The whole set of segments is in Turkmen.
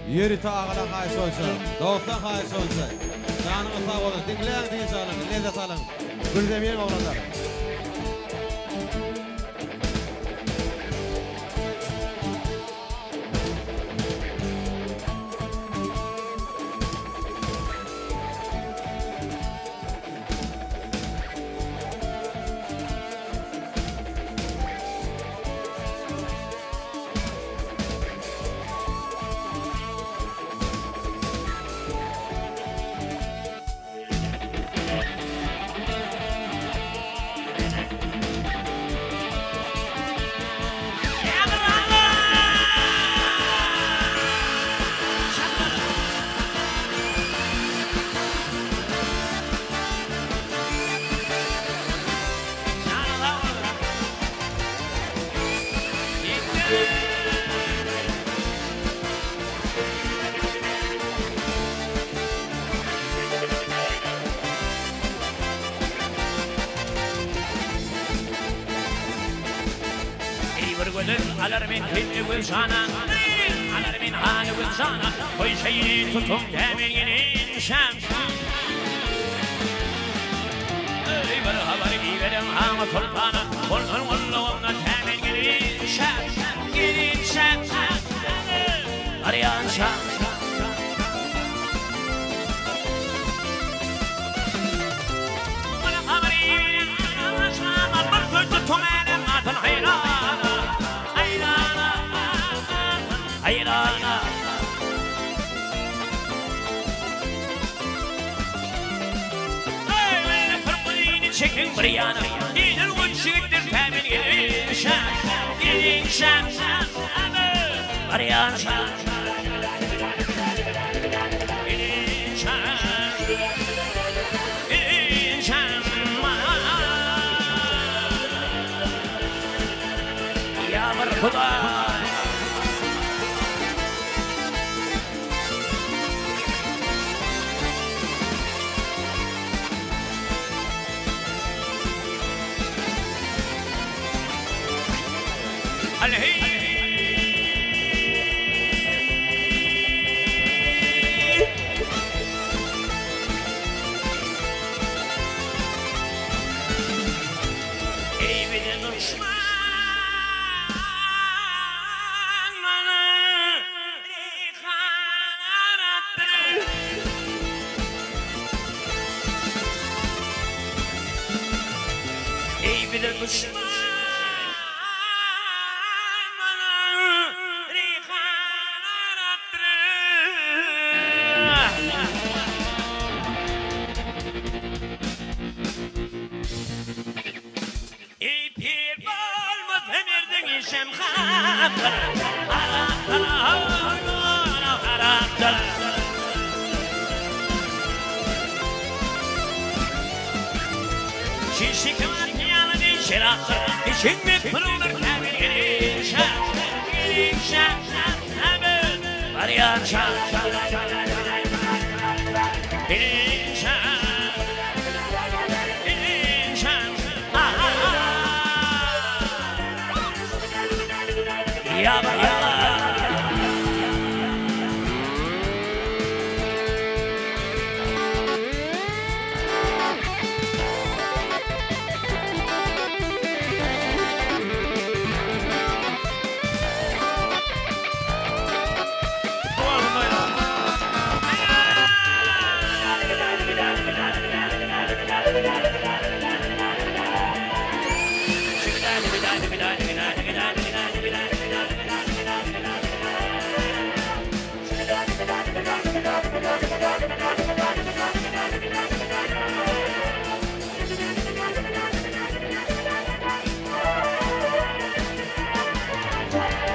Ýörite agalar haýyş boýunça, dostlar haýyş boýunça. Janyňyz sag bolsun, diňläň dynç alyň, lezzet alyň. Gülzemin oglanlar. Eý bir gözel alar men kelle göz jana, Alar men hany göz jana, Toý şeýini tutuň dämen gelin şam. Eý bir habar iberiň aňa soltana, Bolsun gullugymda tämen gelin şam, Gelin şam, Barýan şam. Bir habar iberiň aňa şama, Bir söz tutuň älem atyn haýrana, Haýrana, haýrana. Çekiň bir ýana, Edil goç ýigitler kämil gelin şa, gelin şa, barýan şa, gelin şa, gelin şa, Ýa bir Hudaý. Eý bize duşman Eý bize duşman Eý pir bolmasa merdiň işem harapdyr, harapdyr, harapdyr. Şişi kebap ýaly deý şerapdyr, içiňde puludyr kämil gelin şa, gelin şa, barýan şa, gelin şa.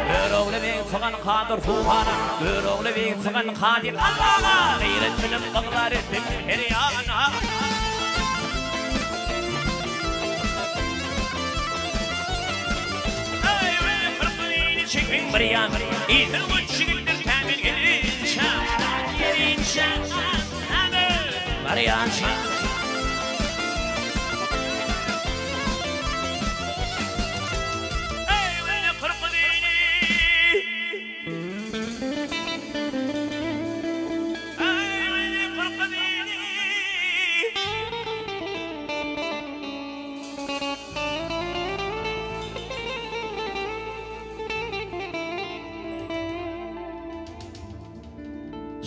Görogly beg sygan kadyr suhana, Görogly beg sygan kadyr Allaha, Gaýrat bilen ygrar etdim her ýana. Çekiň bir ýan, Ýyl goç ýigitler kämil gelinçä, gelinçä, barýança.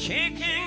Çekin.